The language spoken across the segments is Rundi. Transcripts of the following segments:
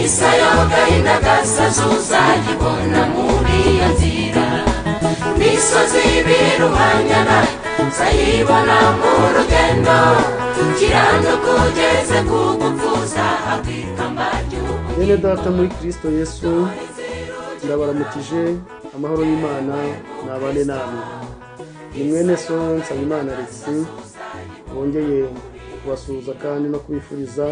Isayo gahinda gasaze uzayibona muri iyo nzira. Misozi biruhanyana uzayibona mu rugendo. Kiranuka ugeze ku gupfa uzahabwa ikamba ry'ubugingo. Bene data muri Kristo Yesu, ndabaramukije. Amahoro y'Imana nabane namwe. Ni mwene so Nsabimana Alexis wongeye kubasuhuza kandi no kubifuriza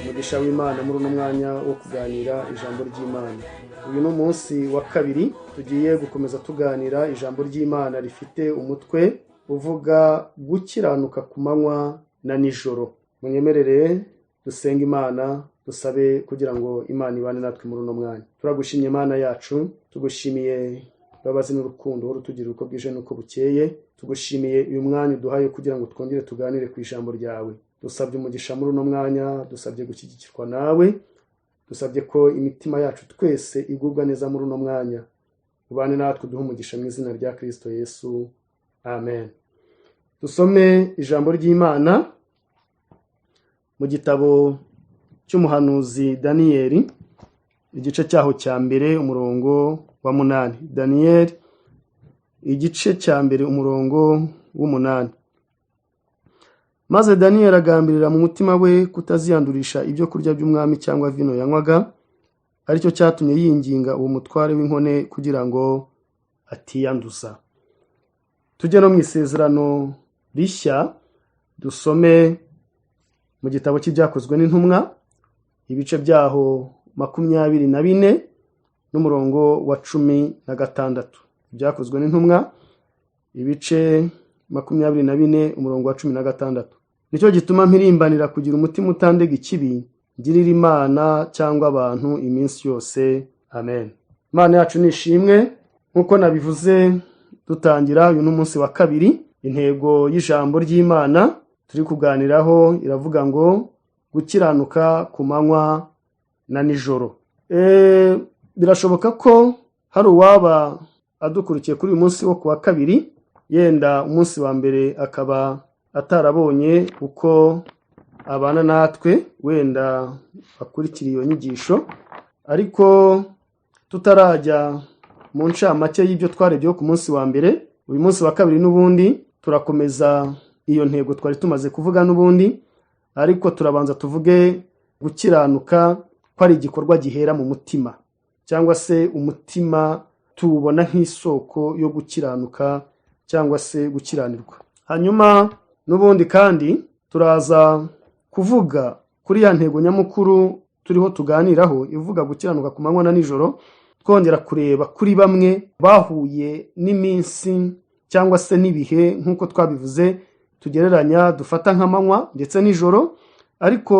umugisha w'Imana muri uno mwanya wo kuganira ijambo ry'Imana. Uyu ni umunsi wa kabiri tugiye gukomeza tuganira ijambo ry'Imana rifite umutwe uvuga gukiranuka ku manywa na nijoro. Munyemerere dusenge Imana, dusabe kugira ngo Imana ibane natwe muri uno mwanya. Turagushimye Imana yacu, tugushimiye imbabazi n'urukundo uhora utugirira uko bwije n'uko bukeye. Tugushimiye uyu mwanya uduhaye kugira ngo twongere tuganire ku ijambo ryawe. Dusabye umugisha muri uno mwanya, dusabye gushyigikirwa nawe, dusabye ko imitima yacu twese igubwa neza muri uno mwanya. Ubane natwe, uduhe umugisha mu izina rya Kristo Yesu, amen. Dusome ijambo ry'Imana mu gitabo cy'umuhanuzi Daniyeli, igice cyaho cya mbere, umurongo wa 8. Daniyeli igice cya mbere, umurongo w'8. Maze Daniyeli agambirira mu mutima we kutaziyandurisha ibyo kurya by'umwami cyangwa vino yanywaga, aricyo cyatumye yinginga uwo mutware w'inkone kugira ngo atiyanduza. Tujye no mu isezerano rishya, dusome mu gitabo cy'Ibyakozwe n'Intumwa, ibice byaho 24 n'umurongo wa 16. Ibyakozwe n'Intumwa ibice 24, umurongo wa 16. Nicyo gituma mpirimbanira kugira umutima utandega ikibi, ngirira Imana cyangwa abantu iminsi yose. Amen. Imana yacu ni ishimwe. Nk'uko nabivuze dutangira, uyu ni umunsi wa kabiri. Intego y'ijambo ry'Imana turi kuganiraho iravuga ngo gukiranuka ku manywa na nijoro. Birashoboka ko hari uwaba adukurikiye kuri uyu munsi wo ku wa kabiri, yenda umunsi wa mbere akaba atarabonye uko abana natwe, wenda akurikira iyo nyigisho. Ariko tutarajya mu ncamake y'ibyo twarebyeho ku munsi wa mbere, uyu munsi wa kabiri n'ubundi turakomeza iyo ntego twari tumaze kuvuga n'ubundi, ariko turabanza tuvuge gukiranuka ko ari igikorwa gihera mu mutima, cyangwa se umutima tuwubona nk'isoko yo gukiranuka cyangwa se gukiranirwa. Hanyuma n'ubundi kandi turaza kuvuga kuri ya ntego nyamukuru turiho tuganiraho ivuga gukiranuka ku manywa na nijoro, twongera kureba kuri bamwe bahuye n'iminsi cyangwa se n'ibihe nk'uko twabivuze tugereranya dufata nk'amanywa ndetse n'ijoro, ariko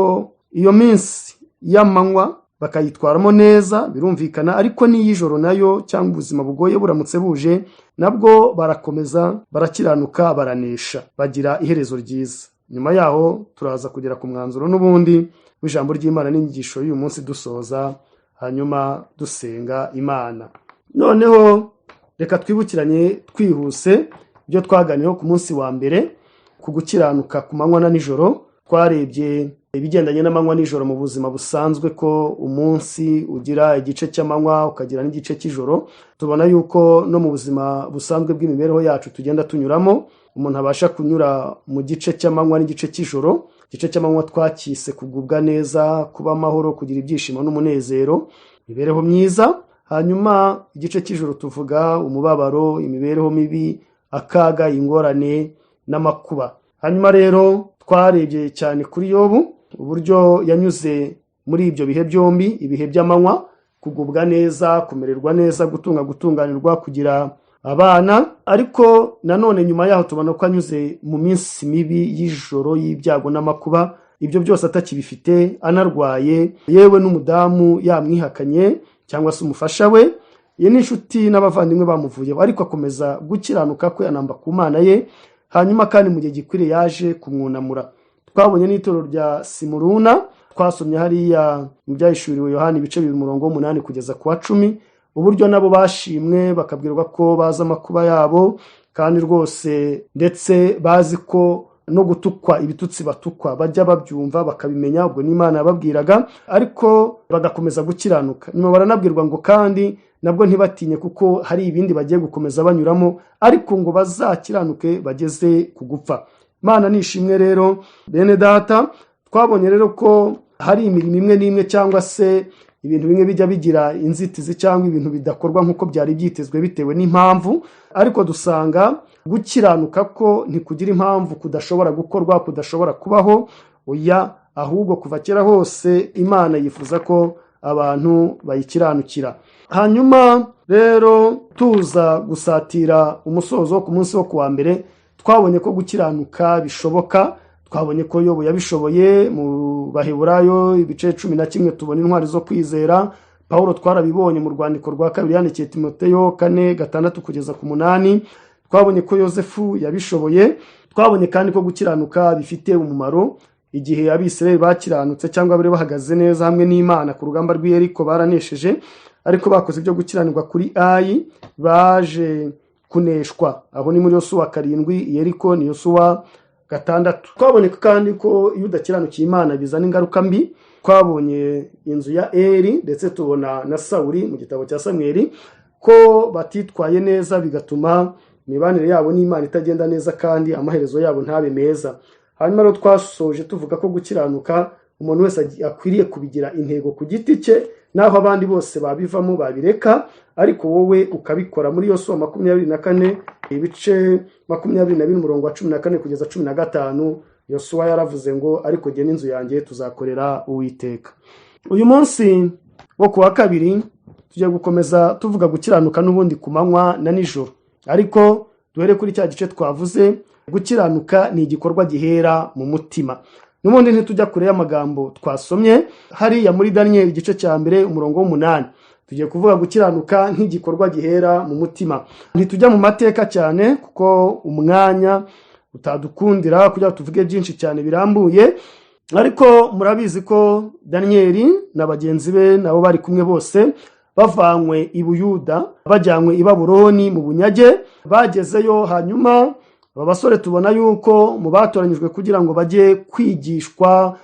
iyo minsi y'amanywa bakayitwaramo neza birumvikana, ariko n'iy'ijoro nayo cyangwa ubuzima bugoye buramutse buje nabwo barakomeza barakiranuka, baranesha, bagira iherezo ryiza. Nyuma yaho turaza kugera ku mwanzuro n'ubundi w'ijambo ry'Imana n'inyigisho y'uyu munsi dusoza, hanyuma dusenga Imana. Noneho reka twibukiranye twihuse ibyo twaganiyeho ku munsi wa mbere ku gukiranuka ku manywa na nijoro. Twarebye ibigendanye n'amanywa nijoro mu buzima busanzwe, ko umunsi ugira igice cy'amanywa ukagira n'igice cy'ijoro. Tubona yuko no mu buzima busanzwe bw'imibereho yacu tugenda tunyuramo, umuntu abasha kunyura mu gice cy'amanywa n'igice cy'ijoro. Igice cy'amanywa twakise kugubwa neza, kuba amahoro, kugira ibyishimo n'umunezero, imibereho myiza. Hanyuma igice cy'ijoro tuvuga umubabaro, imibereho mibi, akaga, ingorane n'amakuba. Hanyuma rero twarebye cyane kuri Yobu, uburyo yanyuze muri ibyo bihe byombi, ibihe by'amanywa, kugubwa neza, kumererwa neza, gutunga, gutunganirwa, kugira abana, ariko nanone nyuma yaho tubona ko anyuze mu minsi mibi y'ijoro y'ibyago n'amakuba, ibyo byose atakibifite, anarwaye, yewe n'umudamu yamwihakanye cyangwa se umufasha we, ye n'inshuti n'abavandimwe bamuvuyeho, ariko akomeza gukiranuka kwe, anamba ku Mana ye. Hanyuma kandi mu gihe gikwiriye yaje kumwunamura. Twabonye n'itorero rya Simuruna, twasomye hariya mu Byahishuriwe Yohani ibice 2 umurongo w'8 kugeza ku wa 10, uburyo nabo bashimwe bakabwirwa ko bazi amakuba yabo, kandi rwose ndetse bazi ko no gutukwa ibitutsi batukwa bajya babyumva bakabimenya, ubwo n'Imana yababwiraga, ariko bagakomeza gukiranuka. Nyuma baranabwirwa ngo kandi nabwo ntibatinye kuko hari ibindi bagiye gukomeza banyuramo, ariko ngo bazakiranuke bageze ku gupfa. Imana ni ishimwe rero bene data. Twabonye rero ko hari imirimo imwe n'imwe cyangwa se ibintu bimwe bijya bigira inzitizi cyangwa ibintu bidakorwa nk'uko byari byitezwe bitewe n'impamvu, ariko dusanga gukiranuka ko ntikugira impamvu kudashobora gukorwa, kudashobora kubaho. Oya, ahubwo kuva kera hose Imana yifuza ko abantu bayikiranukira. Hanyuma rero tuza gusatira umusozo ku munsi wo kuwa mbere, twabonye ko gukiranuka bishoboka. Twabonye ko Yobu yabishoboye. Mu Baheburayo ibice 11 tubona intwari zo kwizera. Pawulo twarabibonye mu rwandiko rwa kabiri yandikiye Timoteyo 4:6-8. Twabonye ko Yosefu yabishoboye. Twabonye kandi ko gukiranuka bifite umumaro. Igihe Abisirayeli bakiranutse cyangwa bari bahagaze neza hamwe n'Imana ku rugamba rw'i Yeriko, baranesheje, ariko bakoze ibyo gukiranirwa kuri Ayi baje kuneshwa. Aho ni muri Yosuwa 7, Yeriko ni Yosuwa 6. Twabonye kandi ko iyo udakiranukiye Imana bizana ingaruka mbi. Twabonye inzu ya Eri, ndetse tubona na Sawuri mu gitabo cya Samweli, ko batitwaye neza bigatuma imibanire yabo n'Imana itagenda neza kandi amaherezo yabo ntabe meza. Hanyuma rero twasoje tuvuga ko gukiranuka umuntu wese akwiriye kubigira intego ku giti cye, naho abandi bose babivamo babireka, ariko wowe ukabikora. Muri Yosuwa 24, ibice 22, umurongo wa 14 kugeza 15, Yosuwa yaravuze ngo: "Ariko jye n'inzu yanjye tuzakorera Uwiteka." Uyu munsi wo ku wa kabiri tugiye gukomeza tuvuga gukiranuka n'ubundi ku manywa na nijoro, ariko duhere kuri cya gice twavuze: gukiranuka ni igikorwa gihera mu mutima. N'ubundi ntitujya kure y'amagambo twasomye hariya muri Daniyeli igice cya 1, umurongo w'8. Tugiye kuvuga gukiranuka nk'igikorwa gihera mu mutima. Ntitujya mu mateka cyane kuko umwanya utadukundira kugira ngo tuvuge byinshi cyane birambuye, ariko murabizi ko Daniyeli na bagenzi be nabo bari kumwe bose bavanywe i Buyuda bajyanywe i Babuloni mu bunyage. Bagezeyo, hanyuma aba basore tubona yuko mu batoranyijwe kugira ngo bajye kwigishwa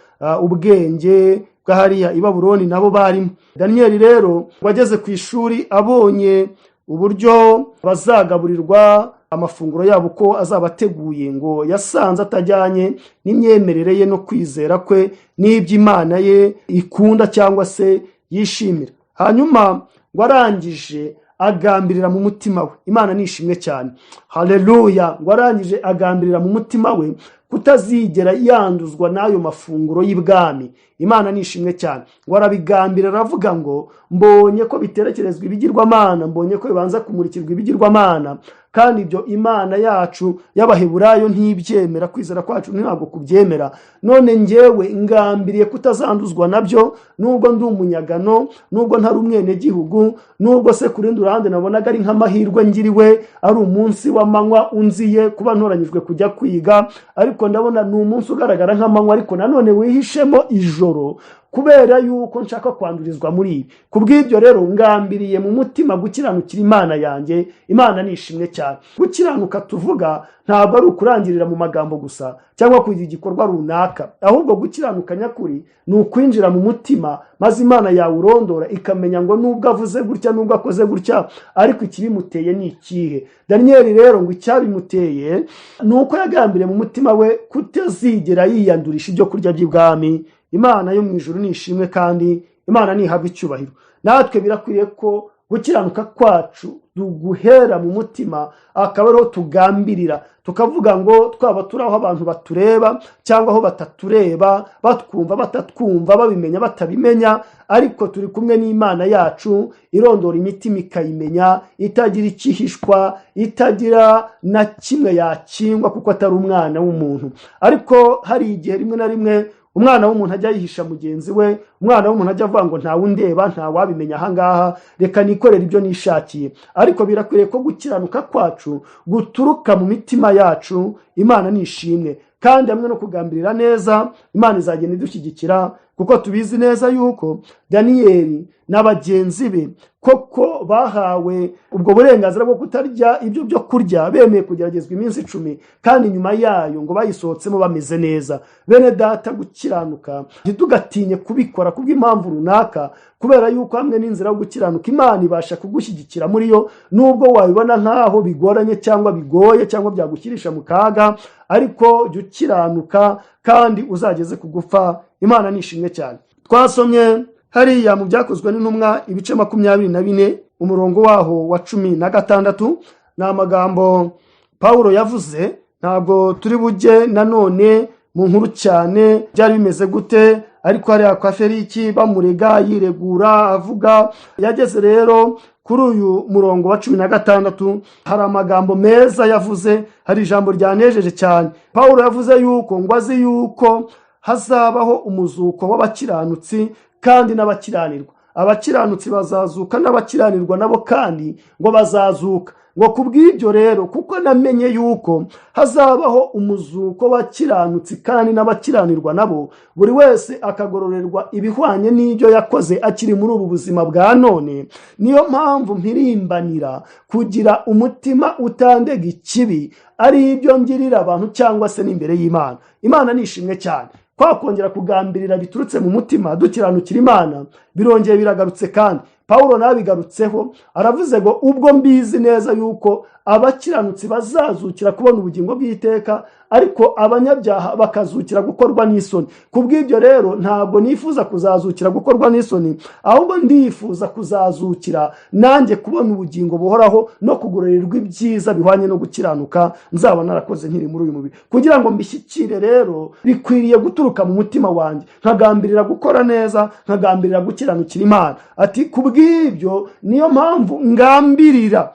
ubwenge bw'ahariya i Babuloni nabo barimo. Daniyeli rero wageze ku ishuri, abonye uburyo bazagaburirwa, amafunguro yabo uko azaba ateguye, ngo yasanze atajyanye n'imyemerere ye no kwizera kwe n'iby'Imana ye ikunda cyangwa se yishimira. Hanyuma ngo arangije agambirira mu mutima we. Imana ni ishimwe cyane, haleluya! Ngo arangije agambirira mu mutima we kutazigera yanduzwa n'ayo mafunguro y'ibwami. Imana ni ishimwe cyane. Ngo arabigambirira, aravuga ngo: "Mbonye ko biterekerezwa ibigirwamana, mbonye ko bibanza kumurikirwa ibigirwamana, kandi ibyo Imana yacu y'Abaheburayo ntibyemera, kwizera kwacu ntabwo kubyemera. None ngewe ngambiriye kutazanduzwa nabyo, nubwo ndi umunyagano, nubwo ntari umwenegihugu, nubwo se ku rundi ruhande nabonaga ari nk'amahirwe ngiriwe, ari umunsi w'amanywa unziye kuba ntoranyijwe kujya kwiga, ariko ndabona ni umunsi ugaragara nk'amanywa ariko nanone wihishemo ijoro, kubera yuko nshaka kwandurizwa muri ibi. Ku bw'ibyo rero ngambiriye mu mutima gukiranukira Imana yanjye." Imana ni ishimwe cyane. Gukiranuka tuvuga ntabwo ari ukurangirira mu magambo gusa cyangwa kugira igikorwa runaka, ahubwo gukiranuka nyakuri ni ukwinjira mu mutima, maze Imana yawurondora ikamenya ngo nubwo avuze gutya, nubwo akoze gutya, ariko ikibimuteye ni ikihe? Daniyeli rero ngo icyabimuteye ni uko yagambiriye mu mutima we kutazigera yiyandurisha ibyo kurya by'ibwami. Imana yo mu ijuru ni ishimwe kandi Imana ntihabwa icyubahiro. Natwe birakwiriye ko gukiranuka kwacu guhera mu mutima, akaba ariho tugambirira, tukavuga ngo twaba turi aho abantu batureba cyangwa aho batatureba, batwumva batatwumva, babimenya batabimenya, ariko turi kumwe n'Imana yacu irondora imitima ikayimenya, itagira ikihishwa, itagira na kimwe yakingwa, kuko atari umwana w'umuntu. Ariko hari igihe rimwe na rimwe umwana w'umuntu ajya yihisha mugenzi we, umwana w'umuntu ajya avuga ngo: "Ntawe undeba, ntawabimenya ahangaha, reka nikorere ibyo nishakiye." Ariko birakwiriye ko gukiranuka kwacu guturuka mu mitima yacu. Imana ni ishimwe, kandi hamwe no kugambirira neza, Imana izagenda idushyigikira. Kuko tubizi neza yuko Daniyeli na bagenzi be koko bahawe ubwo burenganzira bwo kutarya ibyo byo kurya, bemeye kugeragezwa iminsi 10, kandi nyuma yayo ngo bayisohotsemo bameze neza. Bene data, gukiranuka ntitugatinye kubikora kubw'impamvu runaka, kubera yuko hamwe n'inzira yo gukiranuka Imana ibasha kugushyigikira muri yo, nubwo wabibona nk'aho bigoranye cyangwa bigoye cyangwa byagushyirisha mu kaga, ariko jya ukiranuka kandi uzageze ku gupfa. Imana nishimwe cyane. Twasomye hariya mu Byakozwe n'Intumwa ibice 24, umurongo waho wa 16, ni amagambo Pawulo yavuze. Ntabwo turi bujye nanone mu nkuru cyane byari bimeze gute, ariko hariya kwa Feliki bamurega, yiregura, avuga. Yageze rero kuri uyu murongo wa 16, hari amagambo meza yavuze, hari ijambo ryanejeje cyane. Pawulo yavuze yuko ngo azi yuko hazabaho umuzuko w'abakiranutsi kandi n'abakiranirwa. Abakiranutsi bazazuka, n'abakiranirwa nabo kandi ngo bazazuka. Ngo kubw'ibyo rero, kuko namenye yuko hazabaho umuzuko w'abakiranutsi kandi n'abakiranirwa nabo, buri wese akagororerwa ibihwanye n'ibyo yakoze akiri muri ubu buzima bwa none, niyo mpamvu mpirimbanira kugira umutima utandega ikibi, ari ibyo ngirira abantu cyangwa se n'imbere y'Imana. Imana nishimwe cyane. Kwa kongera kugambirira biturutse mu mutima dukiranukira Imana birongeye biragarutse, kandi Pawulo nabigarutseho, aravuze ngo ubwo mbizi neza yuko abakiranutsi bazazukira kubona ubugingo bw'iteka, ariko abanyabyaha bakazukira gukorwa n'isoni. Ku bw'ibyo rero ntabwo nifuza kuzazukira gukorwa n'isoni, ahubwo ndifuza kuzazukira nanjye kubona ubugingo buhoraho no kugororerwa ibyiza bihwanye no gukiranuka nzaba narakoze nkiri muri uyu mubiri. Kugira ngo mbishyikire rero bikwiriye guturuka mu mutima wanjye, nkagambirira gukora neza, nkagambirira gukiranukira Imana. Ati ku bw'ibyo niyo mpamvu ngambirira.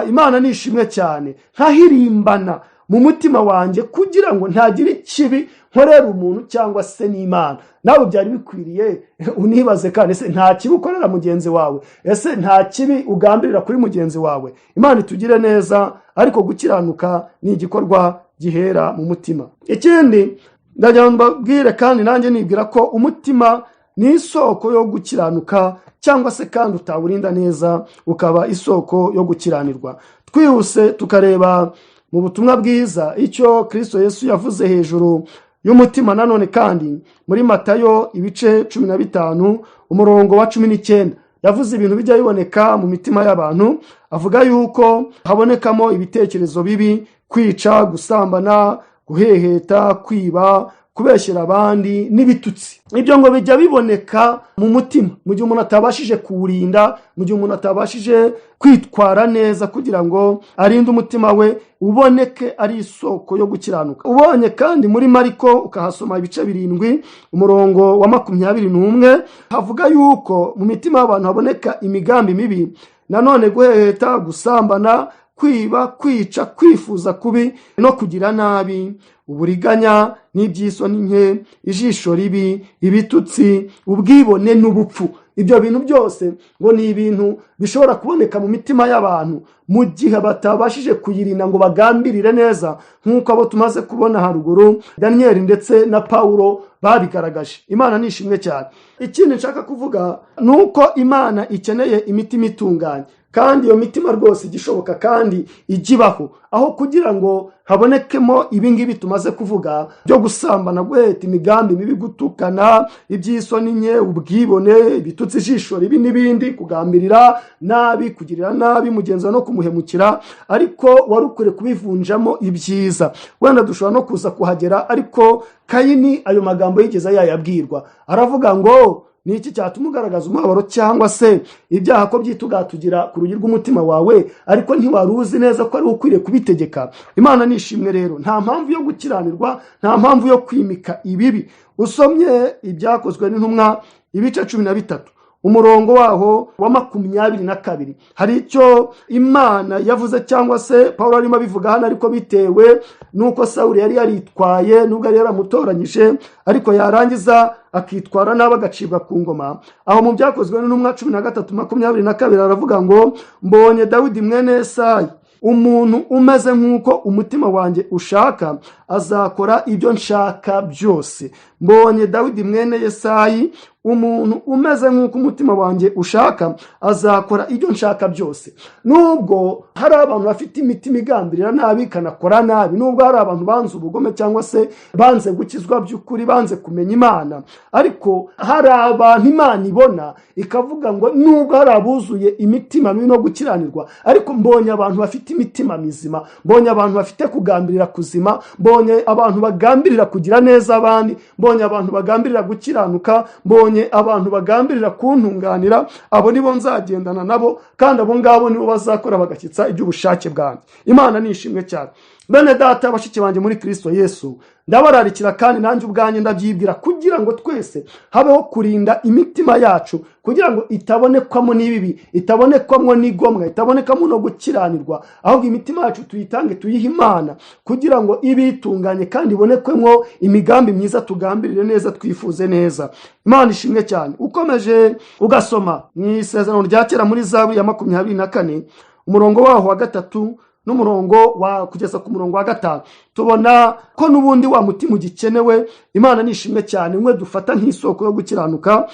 Imana ni ishimwe cyane. Nkahirimbana mu mutima wanjye kugira ngo ntagire ikibi nkorera umuntu cyangwa se n'Imana. Nawe byari bikwiriye unibaze kandi, ese nta kibi ukorera mugenzi wawe? Ese nta kibi ugambirira kuri mugenzi wawe? Imana itugire neza, ariko gukiranuka ni igikorwa gihera mu mutima. Ikindi ndagira ngo mbabwire, kandi nanjye nibwira ko umutima ni isoko yo gukiranuka, cyangwa se kandi utawurinda neza ukaba isoko yo gukiranirwa. Twihuse tukareba mu butumwa bwiza icyo Kirisito Yesu yavuze hejuru y'umutima. Nanone kandi muri Matayo ibice 15, umurongo wa 19, yavuze ibintu bijya biboneka mu mitima y'abantu. Avuga yuko habonekamo ibitekerezo bibi, kwica, gusambana, guheheta, kwiba, kubeshyera abandi n'ibitutsi. Ibyo ngo bijya biboneka mu mutima mu gihe umuntu atabashije kuwurinda, mu gihe umuntu atabashije kwitwara neza kugira ngo arinde umutima we uboneke ari isoko yo gukiranuka. Ubonye kandi muri Mariko ukahasoma ibice 7, umurongo wa 21, havuga yuko mu mitima y'abantu haboneka imigambi mibi, nanone guheheta, gusambana, kwiba, kwica, kwifuza kubi no kugira nabi, uburiganya n'iby'isoni nke, ijisho ribi, ibitutsi, ubwibone n'ubupfu. Ibyo bintu byose ngo ni ibintu bishobora kuboneka mu mitima y'abantu mu gihe batabashije kuyirinda ngo bagambirire neza, nk'uko abo tumaze kubona haruguru, Daniyeli ndetse na Pawulo, babigaragaje. Imana ni ishimwe cyane. Ikindi nshaka kuvuga ni uko Imana ikeneye imitima itunganye, kandi iyo mitima rwose igishoboka kandi ijya ibaho. Aho kugira ngo habonekemo ibingibi tumaze kuvuga byo gusambana, guheta, imigambi mibi, gutukana, iby'isoni nke, ubwibone, ibitutsi, ijisho ribi n'ibindi, kugambirira nabi, kugirira nabi mugenzi wawe no kumuhemukira, ariko wari ukwiye kubivunjamo ibyiza. Wenda dushobora no kuza kuhagera, ariko Kayini ayo magambo yigeze yayabwirwa, aravuga ngo ni iki cyatuma ugaragaza umubabaro, cyangwa se ibyaha ko byitugatugira ku rugi rw'umutima wawe, ariko ntiwari uzi neza ko ari ukwiriye kubitegeka? Imana ni ishimwe rero. Nta mpamvu yo gukiranirwa, nta mpamvu yo kwimika ibibi. Usomye Ibyakozwe n'Intumwa ibice 13, umurongo waho wa 22, hari icyo Imana yavuze, cyangwa se Paul arimo abivuga hano, ariko bitewe n'uko Sawuli yari yaritwaye, nubwo yari yaramutoranyije, ariko yarangiza akitwara nabi agacibwa ku ngoma. Aho mu Byakozwe n'Intumwa 13:22 aravuga ngo mbonye Dawidi mwene Esayi, umuntu umeze nk'uko umutima wanjye ushaka, azakora ibyo nshaka byose. Mbonye Dawidi mwene Yesayi, umuntu umeze nk'uko umutima wanjye ushaka, azakora ibyo nshaka byose. Nubwo hari abantu bafite imitima igambirira nabi ikanakora nabi, nubwo hari abantu banze ubugome cyangwa se banze gukizwa by'ukuri, banze kumenya Imana, ariko hari abantu Imana ibona ikavuga ngo nubwo hari abuzuye imitima mibi no gukiranirwa, ariko mbonye abantu bafite imitima mizima, mbonye abantu bafite kugambirira kuzima, mbonye abantu bagambirira kugira neza abandi, mbonye abantu bagambirira gukiranuka, mbonye abantu bagambirira kuntunganira. Abo nibo nzagendana nabo, kandi abo ngabo nibo bazakora bagashyitsa iby'ubushake bwanjye. Imana ni ishimwe cyane. Bene data, bashiki banjye muri Kristo Yesu, ndabararikira kandi nanjye ubwanjye ndabyibwira, kugira ngo twese habeho kurinda imitima yacu, kugira ngo itabonekwamo n'ibibi, itabonekwamo n'igomwa, itabonekamo no gukiranirwa, ahubwo imitima yacu tuyitange, tuyihe Imana, kugira ngo ibe itunganye kandi ibonekwemo imigambi myiza, tugambirire neza, twifuze neza. Imana ishimwe cyane. Ukomeje ugasoma mu Isezerano rya Kera muri Zaburi ya 24, umurongo waho wa 3 n'umurongo wa kugeza ku murongo wa 5, tubona ko n'ubundi wa mutima ugikenewe. Imana nishimwe cyane, umwe dufata nk'isoko yo gukiranuka.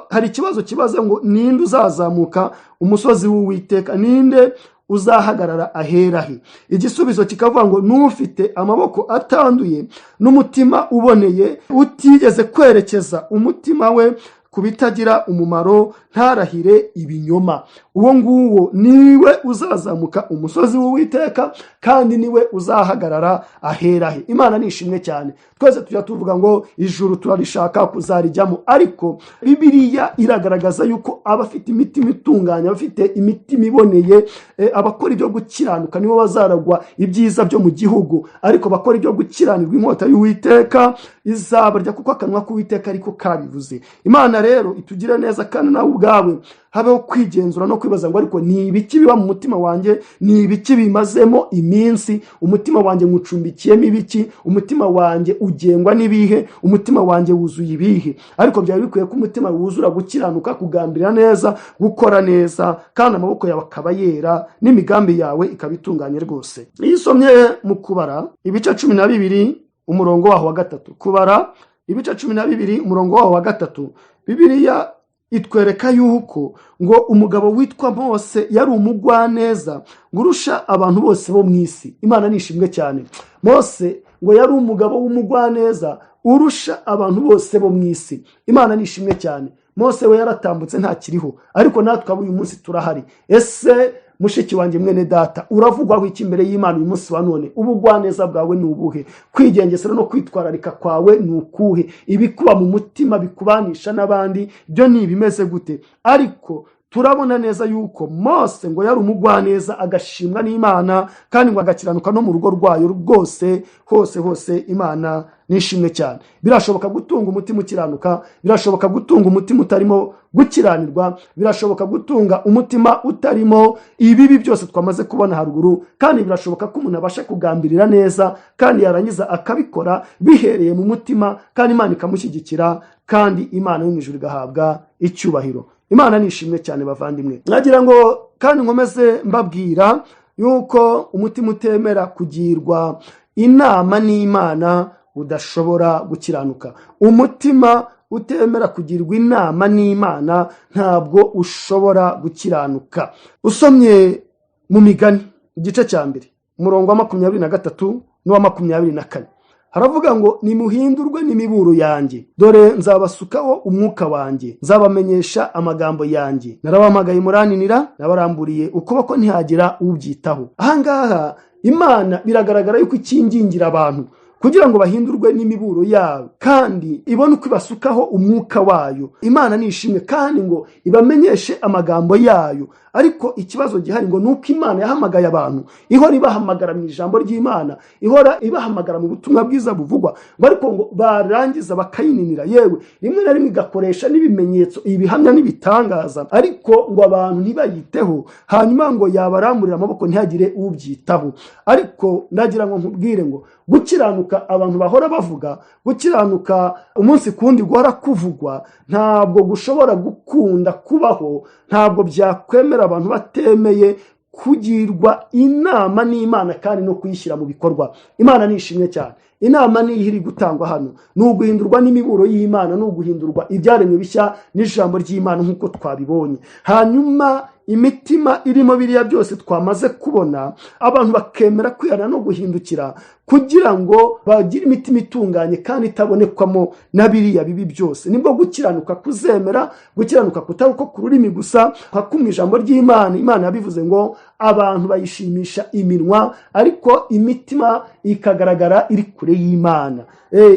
Hari ikibazo kibaza ngo: ninde uzazamuka umusozi w'Uwiteka? Ninde uzahagarara ahera he? Igisubizo kikavuga ngo: n'ufite amaboko atanduye n'umutima uboneye, utigeze kwerekeza umutima we ku bitagira umumaro, ntarahire ibinyoma, uwo nguwo niwe uzazamuka umusozi w'Uwiteka, kandi niwe uzahagarara ahera he. Imana ni ishimwe cyane. Twese tujya tuvuga ngo ijuru turarishaka kuzarijyamo, ariko Bibiliya iragaragaza yuko abafite imitima itunganye, abafite imitima iboneye, abakora ibyo gukiranuka, nibo bazaragwa ibyiza byo mu gihugu. Ariko bakora ibyo gukiranirwa, inkota y'Uwiteka izabarya, kuko akanwa k'Uwiteka ariko kabivuze. Imana rero itugire neza, kandi nawe ubwawe habeho kwigenzura no kwibaza ngo: ariko ni ibiki biba mu mutima wanjye? Ni ibiki bimazemo iminsi? Umutima wanjye nywucumbikiyemo ibiki? Umutima wanjye ugengwa n'ibihe? Umutima wanjye wuzuye ibihe? Ariko byari bikwiye ko umutima wuzura gukiranuka, kugambirira neza, gukora neza, kandi amaboko yawe akaba yera n'imigambi yawe ikaba itunganye rwose. Iyo usomye mu Kubara ibice 12, umurongo waho wa 3, Kubara ibice 12, umurongo waho wa 3, Bibiliya itwereka yuko ngo umugabo witwa Mose yari umugwaneza ngo urusha abantu bose bo mu isi. Imana ni ishimwe cyane. Mose ngo yari umugabo w'umugwaneza urusha abantu bose bo mu isi. Imana ni ishimwe cyane. Mose we yaratambutse, ntakiriho, ariko natwe abo uyu munsi turahari. Ese mushiki wanjye, mwene data, uravugwaho iki imbere y'Imana uyu munsi wa none? Ubugwaneza bwawe ni ubuhe? Kwigengesera no kwitwararika kwawe ni ukuhe? Ibikuba mu mutima bikubanisha n'abandi byo ni ibimeze gute? Ariko turabona neza yuko Mose ngo yari umugwaneza, agashimwa n'Imana, kandi ngo agakiranuka no mu rugo rwayo rwose, hose hose. Imana nishimwe cyane. Birashoboka gutunga umutima ukiranuka, birashoboka gutunga umutima utarimo gukiranirwa, birashoboka gutunga umutima utarimo ibibi byose twamaze kubona haruguru, kandi birashoboka ko umuntu abasha kugambirira neza, kandi yarangiza akabikora bihereye mu mutima, kandi Imana ikamushyigikira, kandi Imana yo mu ijuru igahabwa icyubahiro. Imana ni ishimwe cyane. Bavandimwe, mwagira ngo kandi nkomeze mbabwira yuko umutima utemera kugirwa inama n'Imana udashobora gukiranuka. Umutima utemera kugirwa inama n'Imana ntabwo ushobora gukiranuka. Usomye mu Migani igice cya 1, umurongo wa 23 n'uwa 24, haravuga ngo: nimuhindurwe n'imiburo yanjye, dore nzabasukaho umwuka wanjye, nzabamenyesha amagambo yanjye. Narabahamagaye muraninira, nabaramburiye ukuboko ntihagira ubyitaho. Ahangaha Imana biragaragara yuko ikingingira abantu kugira ngo bahindurwe n'imiburo yabo, kandi ibone uko ibasukaho umwuka wayo. Imana ni ishimwe. Kandi ngo ibamenyeshe amagambo yayo. Ariko ikibazo gihari ngo ni uko Imana yahamagaye abantu, ihora ibahamagara mu ijambo ry'Imana, ihora ibahamagara mu butumwa bwiza buvugwa, ngo ariko ngo barangiza bakayininira. Yewe, rimwe na rimwe igakoresha n'ibimenyetso, ibihamya n'ibitangaza, ariko ngo abantu ntibayiteho. Hanyuma ngo yabaramburira amaboko ntihagire ubyitaho. Ariko ndagira ngo nkubwire ngo gukiranuka abantu bahora bavuga, gukiranuka umunsi ku wundi guhora kuvugwa, ntabwo gushobora gukunda kubaho, ntabwo byakwemera abantu batemeye. Kugirwa inama n'Imana kandi no kuyishyira mu bikorwa. Imana ni ishimwe cyane. Inama niyo iri gutangwa hano ni uguhindurwa n'imiburo y'Imana, ni uguhindurwa ibyaremwe bishya n'ijambo ry'Imana nk'uko twabibonye. Hanyuma imitima irimo biriya byose twamaze kubona, abantu bakemera kwihana no guhindukira kugira ngo bagire imitima itunganye kandi itabonekwamo na biriya bibi byose, nibwo gukiranuka kuzemera. Gukiranuka kutari uko ku rurimi gusa, nka kumwe ijambo ry'Imana, Imana yabivuze ngo abantu bayishimisha iminwa ariko imitima ikagaragara iri kure y'Imana.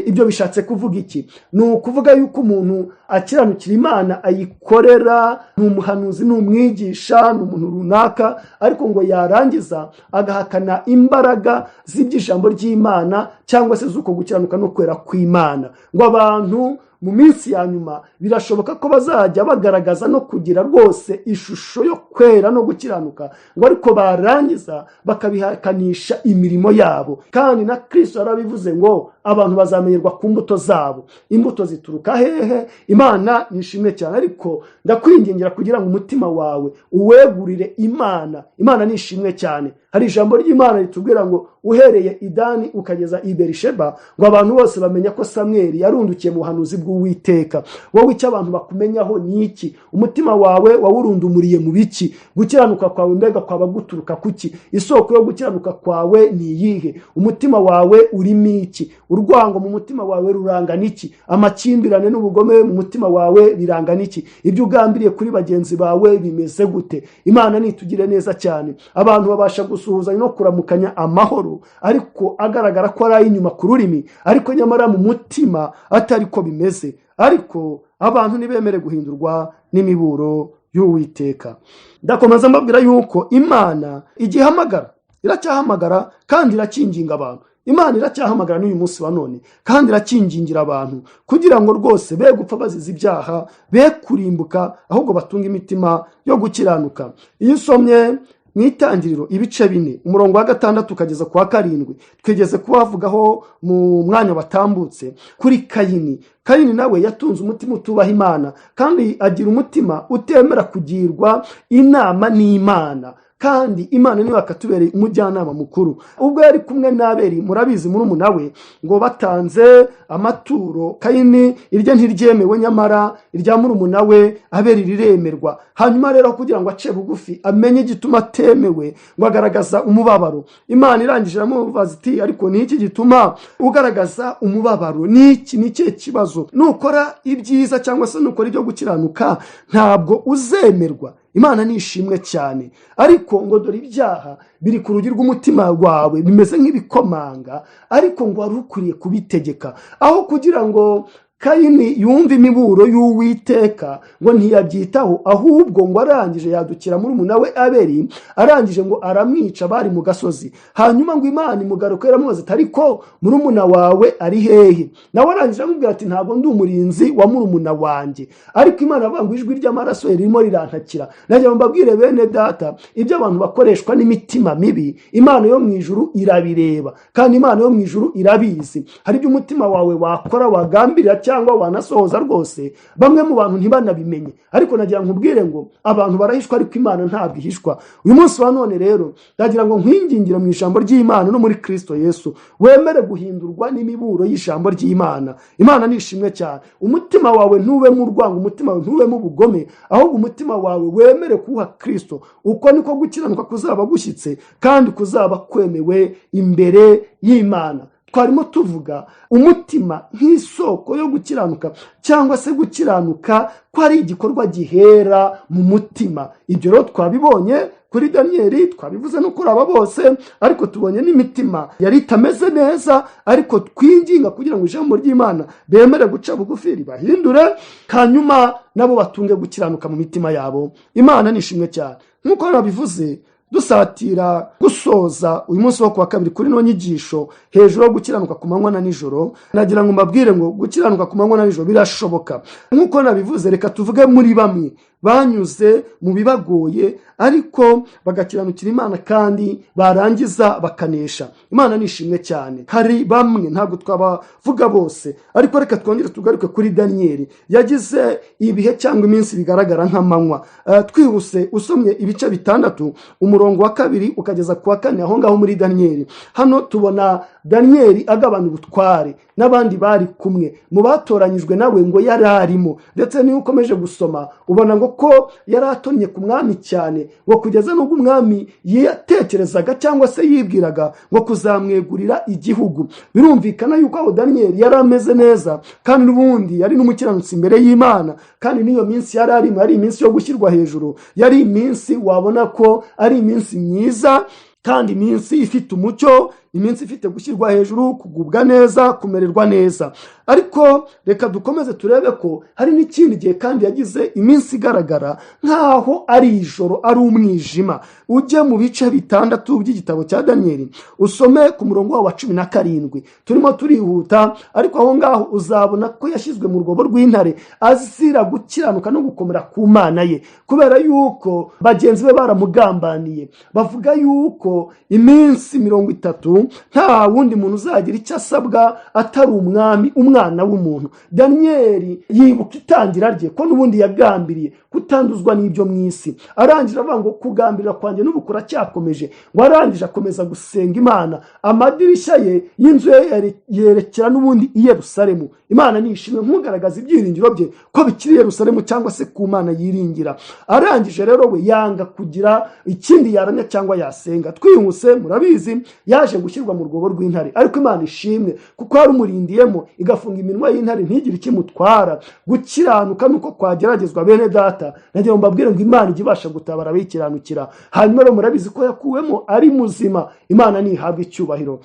Ibyo bishatse kuvuga iki? Ni ukuvuga yuko umuntu akiranukira Imana, ayikorera, ni umuhanuzi, ni umwigisha, ni umuntu runaka, ariko ngo yarangiza agahakana imbaraga z'iby'ijambo ry'Imana cyangwa se z'uko gukiranuka no kwera kw'Imana. Ngo abantu mu minsi ya nyuma birashoboka ko bazajya bagaragaza no kugira rwose ishusho yo kwera no gukiranuka, ngo ariko barangiza bakabihakanisha imirimo yabo. Kandi na Kristo yarabivuze ngo abantu bazamenyerwa ku mbuto zabo. Imbuto zituruka hehe? Imana nishimwe cyane. Ariko ndakwingingira kugira ngo umutima wawe uwegurire Imana. Imana nishimwe cyane. Hari ijambo ry'Imana ritubwira ngo uhereye i Dani ukageza i Berisheba, ngo abantu bose bamenya ko Samweli yarundukiye mu buhanuzi bw'Uwiteka. Wowe icyo abantu bakumenyaho ni iki? Umutima wawe wawurundumuriye mu biki? Gukiranuka kwawe mbega kwaba guturuka kuki? Isoko yo gukiranuka kwawe ni iyihe? Umutima wawe urimo iki? Urwango mu mutima wawe rurangana iki? Amakimbirane n'ubugome mu mutima wawe birangana iki? Ibyo ugambiriye kuri bagenzi bawe bimeze gute? Imana nitugire neza cyane. Abantu babasha gusuhuzanya no kuramukanya amahoro, ariko agaragara ko ari ay'inyuma ku rurimi, ariko nyamara mu mutima atari ko bimeze. Ariko abantu ntibemere guhindurwa n'imiburo y'Uwiteka. Ndakomeza mbabwira yuko Imana igihamagara, iracyahamagara kandi irakinginga abantu. Imana iracyahamagara n'uyu munsi wa none kandi irakingingira abantu kugira ngo rwose be gupfa bazize ibyaha, be kurimbuka, ahubwo batunge imitima yo gukiranuka. Iyo usomye mu Itangiriro ibice 4, umurongo wa 6 ukageza ku wa 7, twigeze kubavugaho mu mwanya watambutse kuri Kayini. Kayini nawe yatunze umutima utubaha Imana kandi agira umutima utemera kugirwa inama n'Imana, kandi Imana niwe akatubereye umujyanama mukuru. Ubwo yari kumwe n'Abeli, murabizi, murumuna we, ngo batanze amaturo, Kayini irye ntiryemewe, nyamara irya murumuna we Abeli riremerwa. Hanyuma rero kugira ngo ace bugufi amenye igituma atemewe, ngo agaragaza umubabaro. Imana irangije iramubaza iti: "Ariko ni iki gituma ugaragaza umubabaro? Ni iki? Ni ikihe kibazo? Nukora ibyiza cyangwa se nukora ibyo gukiranuka ntabwo uzemerwa?" Imana ni ishimwe cyane. Ariko ngo dore ibyaha biri ku rugi rw'umutima wawe, bimeze nk'ibikomanga, ariko ngo wari ukwiriye kubitegeka. Aho kugira ngo Kayini yumve imiburo y'Uwiteka, ngo ntiyabyitaho, ahubwo ngo arangije yadukira murumuna we Abeli, arangije ngo aramwica, bari mu gasozi. Hanyuma ngo Imana imugaruka iramubaza ati: "Ariko murumuna wawe ari hehe?" Nawe arangije amubwira ati: "Ntabwo ndi umurinzi wa murumuna wanjye." Ariko Imana avuga ngo ijwi ry'amaraso ye ririmo rirantakira. Nagira ngo mbabwire bene data, ibyo abantu bakoreshwa n'imitima mibi, Imana yo mu ijuru irabireba kandi Imana yo mu ijuru irabizi. Hari ibyo umutima wawe wakora, wagambirira cyangwa wanasohoza rwose, bamwe mu bantu ntibanabimenye. Ariko nagira ngo nkubwire ngo abantu barahishwa, ariko Imana ntabwo ihishwa. Uyu munsi wa none rero ndagira ngo nkwingingire mu ijambo ry'Imana no muri Kristo Yesu, wemere guhindurwa n'imiburo y'ijambo ry'Imana. Imana ni ishimwe cyane. Umutima wawe ntubemo urwango, umutima wawe ntubemo ubugome, ahubwo umutima wawe wemere kuwuha Kristo. Uko niko gukiranuka kuzaba gushyitse kandi kuzaba kwemewe imbere y'Imana. Twarimo tuvuga umutima nk'isoko yo gukiranuka, cyangwa se gukiranuka ko ari igikorwa gihera mu mutima. Ibyo rero twabibonye kuri Daniyeli, twabivuze no kuri aba bose, ariko tubonye n'imitima yari itameze neza, ariko twinginga kugira ngo ijambo ry'Imana bemere guca bugufi ribahindure, hanyuma nabo batunge gukiranuka mu mitima yabo. Imana ni ishimwe cyane. Nk'uko nabivuze, dusatira gusoza uyu munsi wo kuwa kabiri kuri ino nyigisho hejuru yo gukiranuka ku manywa na nijoro, nagira ngo mbabwire ngo gukiranuka ku manywa na nijoro birashoboka. Nk'uko nabivuze, reka tuvuge muri bamwe. Banyuze mu bibagoye, ariko bagakiranukira Imana kandi barangiza bakanesha. Imana nishimwe cyane. Hari bamwe, ntabwo twabavuga bose, ariko reka twongere tugaruke kuri Daniyeli. Yagize ibihe cyangwa iminsi bigaragara nk'amanywa. Twihuse, usomye ibice 6, umurongo wa 2 ukageza ku wa 4, aho ngaho muri Daniyeli, hano tubona Daniyeli agabana ubutware n'abandi bari kumwe mu batoranyijwe nawe, ngo yari arimo. Ndetse niyo ukomeje gusoma, ubona ngo ko yari atonnye ku mwami cyane, ngo kugeza n'ubwo umwami yatekerezaga cyangwa se yibwiraga ngo kuzamwegurira igihugu. Birumvikana yuko aho Daniyeli yari ameze neza, kandi n'ubundi yari n'umukiranutsi imbere y'Imana. Kandi n'iyo minsi yari arimo yari iminsi yo gushyirwa hejuru, yari iminsi wabona ko ari iminsi myiza, kandi iminsi ifite umucyo, iminsi ifite gushyirwa hejuru, kugubwa neza, kumererwa neza. Ariko reka dukomeze turebe ko hari n'ikindi gihe kandi yagize iminsi igaragara nk'aho ari ijoro, ari umwijima. Ujye mu bice 6 by'igitabo cya Daniyeli, usome ku murongo wawo wa 17. Turimo turihuta, ariko aho ngaho uzabona ko yashyizwe mu rwobo rw'intare azira gukiranuka no gukomera ku Mana ye, kubera yuko bagenzi be baramugambaniye, bavuga yuko iminsi 30 nta wundi muntu uzagira icyo asabwa atari umwami, umwana w'umuntu. Daniyeli yibuka itangira rye, ko n'ubundi yagambiriye kutanduzwa n'ibyo mu isi. Arangije avuga ngo kugambirira kwanjye n'ubu kuracyakomeje. Ngo arangije akomeza gusenga Imana, amadirishya ye y'inzu ye yerekera n'ubundi i Yerusalemu. Imana nishimwe, nk'ugaragaza ibyiringiro bye ko bikiri i Yerusalemu cyangwa se ku Mana yiringira. Arangije rero we yanga kugira ikindi yaramya cyangwa yasenga. Twihuse, murabizi, yaje gushyirwa mu rwobo rw'intare, ariko Imana ishimwe kuko yari umurindiyemo, igafunga iminwa y'intare ntigire ikimutwara. Gukiranuka nuko kwageragezwa, bene data, nagira ngo mbabwire ngo Imana ijya ibasha gutabara abayikiranukira. Hanyuma rero murabizi ko yakuwemo ari muzima. Imana ntihabwe icyubahiro.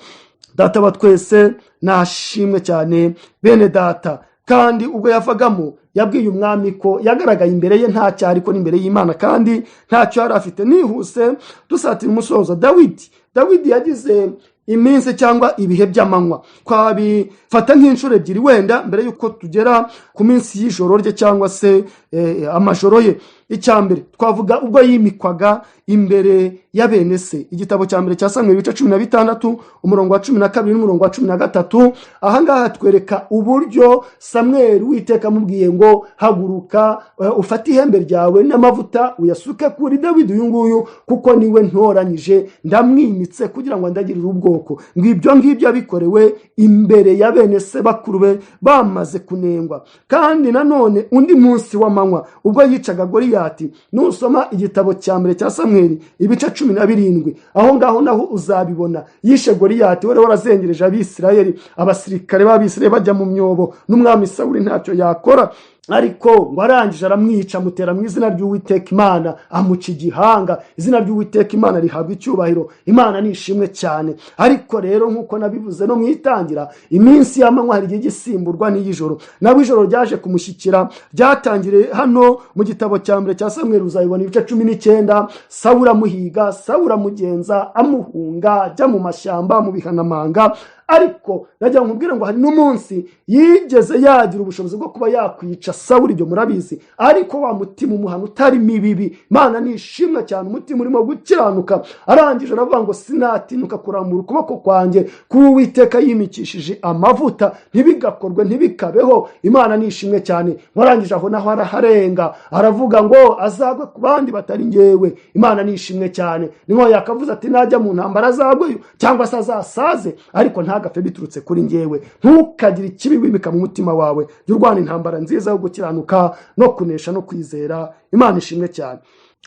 Data wa twese nashimwe cyane, bene data. Kandi ubwo yavagamo, yabwiye umwami ko yagaragaye imbere ye nta cyaha, ariko n'imbere y'Imana kandi ntacyo yari afite. Nihuse, dusatira umusozo, Dawidi yagize iminsi cyangwa ibihe by'amanywa. Twabifata nk'inshuro ebyiri wenda mbere y'uko tugera ku minsi y'ijoro rye cyangwa se amajoro ye. Icya mbere twavuga ubwo yimikwaga imbere ya bene se. Igitabo cya mbere cya Samweli, ibice 16, umurongo wa 12 n'umurongo wa 13. Ahangaha twereka uburyo Samweli, Uwiteka amubwiye ngo haguruka, ufate ihembe ryawe n'amavuta uyasuke kuri Dawidi uyu nguyu, kuko niwe ntoranyije, ndamwimitse kugira ngo andagirire ubwoko. Ngo ibyo ngibyo bikorewe imbere ya bene se, bakuru be bamaze kunengwa. Kandi nanone undi munsi w'amanywa, ubwo yicaga Goriyati, nusoma igitabo cya mbere cya Samweli, ibice 17, aho ngaho naho uzabibona. Yishe Goriyati wari warazengereje Abisirayeli, abasirikare b'Abisirayeli bajya mu myobo, n'umwami Sawuli ntacyo yakora. Ariko ngo arangije aramwica, amutera mu izina ry'Uwiteka Imana, amuca igihanga. Izina ry'Uwiteka Imana rihabwa icyubahiro. Imana ni ishimwe cyane. Ariko rero, nk'uko nabivuze no mu itangira, iminsi y'amanywa hari igihe igisimburwa n'iy'ijoro. Nawe ijoro ryaje kumushyikira. Ryatangiriye hano mu gitabo cya mbere cya Samweli, uzabibona ibice 19. Sawuli amuhiga, Sawuli amugenza, amuhunga, ajya mu mashyamba, mu bihanamanga. Ariko nagira ngo nkubwire ngo hari n'umunsi yigeze yagira ubushobozi bwo kuba yakwica Sawuli, ibyo murabizi, ariko wa mutima umuhano utarimo ibibi, Imana ni ishimwe cyane, umutima urimo gukiranuka. Arangije aravuga ngo sinatinyuka kurambura ukuboko kwanjye kuba Uwiteka yimikishije amavuta, ntibigakorwe, ntibikabeho. Imana ni ishimwe cyane. Ngo arangije aho naho araharenga, aravuga ngo azagwe ku bandi batari ngewe. Imana ni ishimwe cyane. Ni nko yakavuze ati najya mu ntambara azagweyo cyangwa se azasaze, ariko ntagapfe biturutse kuri ngewe. Ntukagire ikibi wimika mu mutima wawe. Jya urwana intambara nziza yo gukiranuka no kunesha no kwizera. Imana ishimwe cyane.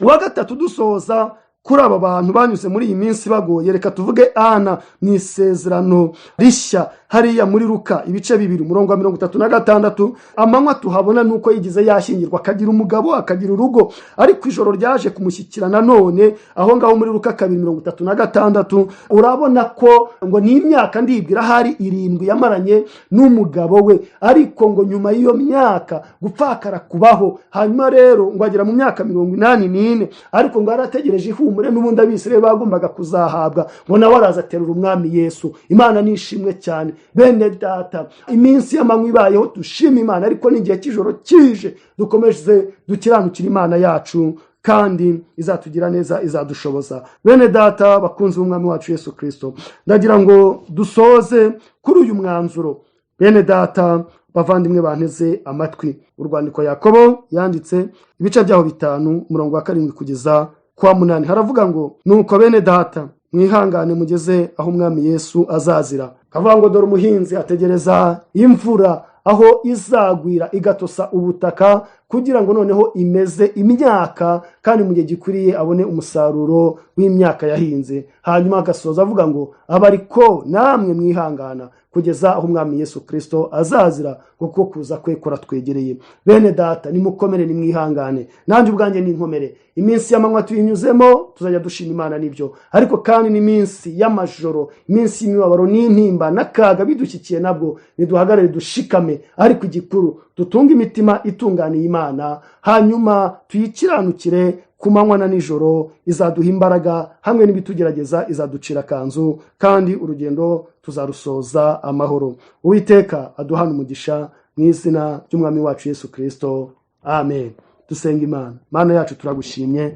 Uwa gatatu dusoza kuri aba bantu banyuze muri iyi minsi bagoye, reka tuvuge Ana mu Isezerano Rishya, hariya muri Luka, ibice 2, umurongo wa 36. Amanywa tuhabona nuko yigize yashyingirwa, akagira umugabo, akagira urugo, ariko ijoro ryaje kumushyikira nanone aho ngaho muri Luka 2:36. Urabona ko ngo ni imyaka, ndibwira ahari 7 yamaranye n'umugabo we, ariko ngo nyuma y'iyo myaka gupfakara kubaho. Hanyuma rero ngo agera mu myaka 84, ariko ngo yarategereje ihumure ihumure n'ubundi Abisirayeli bagombaga kuzahabwa, ngo nawe araza aterura umwami Yesu. Imana nishimwe cyane. Bene data, iminsi y'amanywa ibayeho dushima Imana, ariko n'igihe cy'ijoro kije dukomeze dukiranukira Imana yacu, kandi izatugira neza, izadushoboza. Bene data bakunzi b'umwami wacu Yesu Kristo, ndagira ngo dusoze kuri uyu mwanzuro. Bene data bavandimwe banteze amatwi, urwandiko Yakobo yanditse ibice byaho 5 umurongo wa 7 kugeza kwa 8 haravuga ngo: nuko bene data mwihangane mugeze aho umwami Yesu azazira. Kavuga ngo dore umuhinzi ategereza imvura aho izagwira igatosa ubutaka, kugira ngo noneho imeze imyaka, kandi mu gihe gikwiriye abone umusaruro w'imyaka yahinze. Hanyuma agasoza avuga ngo abariko namwe mwihangana kugeza aho umwami Yesu Kristo azazira, kuko kuza kwe kuratwegereye. Bene data nimukomere, nimwihangane, nanjye ubwanjye ninkomere. Iminsi y'amanywa tuyinyuzemo tuzajya dushima Imana nibyo, ariko kandi n'iminsi y'amajoro, iminsi y'imibabaro n'intimba n'akaga bidushyikiye, nabwo niduhagarare dushikame, ariko igikuru dutunge imitima itunganiye Imana, hanyuma tuyikiranukire ku manywa na nijoro. Izaduha imbaraga hamwe n'ibitugerageza, izaducira akanzu, kandi urugendo tuzarusoza amahoro. Uwiteka aduhana umugisha mu izina ry'umwami wacu Yesu Kristo, amen. Dusenga Imana. Mana yacu, turagushimye,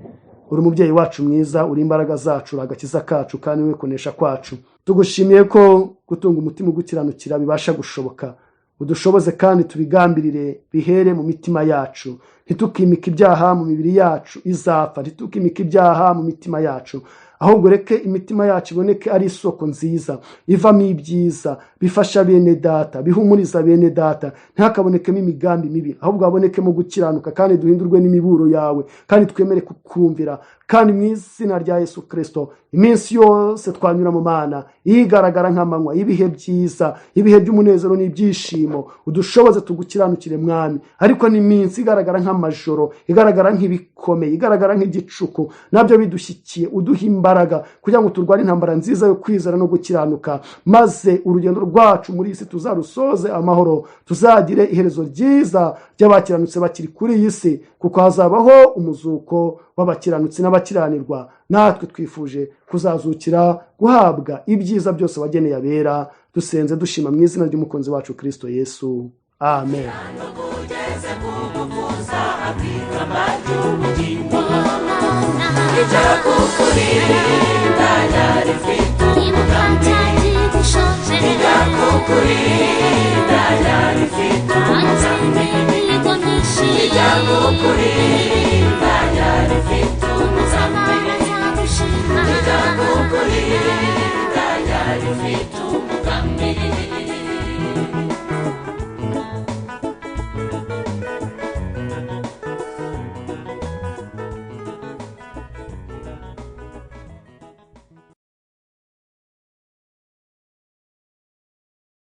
uri umubyeyi wacu mwiza, uri imbaraga zacu, uri agakiza kacu, kandi we kunesha kwacu. Tugushimiye ko gutunga umutima ugukiranukira bibasha gushoboka. Udushoboze kandi tubigambirire, bihere mu mitima yacu. Ntitukimike ibyaha mu mibiri yacu izapfa, ntitukimike ibyaha mu mitima yacu, ahubwo reke imitima yacu iboneke ari isoko nziza ivamo ibyiza bifasha bene data, bihumuriza bene data. Ntihakabonekemo imigambi mibi, ahubwo habonekemo gukiranuka, kandi duhindurwe n'imiburo yawe, kandi twemere kukumvira. Kandi mu izina rya Yesu Kristo, iminsi yose twanyura mu Mana igaragara nk'amanywa, ibihe byiza, ibihe by'umunezero n'ibyishimo, udushoboze tugukiranukire Mwami. Ariko n'iminsi igaragara nk'amajoro, igaragara nk'ibikomeye, igaragara nk'igicuku, nabyo bidushyikiye, uduha imbaraga kugira ngo turwane intambara nziza yo kwizera no gukiranuka, maze urugendo rwacu muri iyi si tuzarusoze amahoro, tuzagire iherezo ryiza ry'abakiranutse bakiri kuri iyi si, kuko hazabaho umuzuko w'abakiranutsi n'abakiranirwa. Natwe twifuje kuzazukira guhabwa ibyiza byose wageneye abera. Dusenze dushima mu izina ry'umukunzi wacu Kristo Yesu, amen.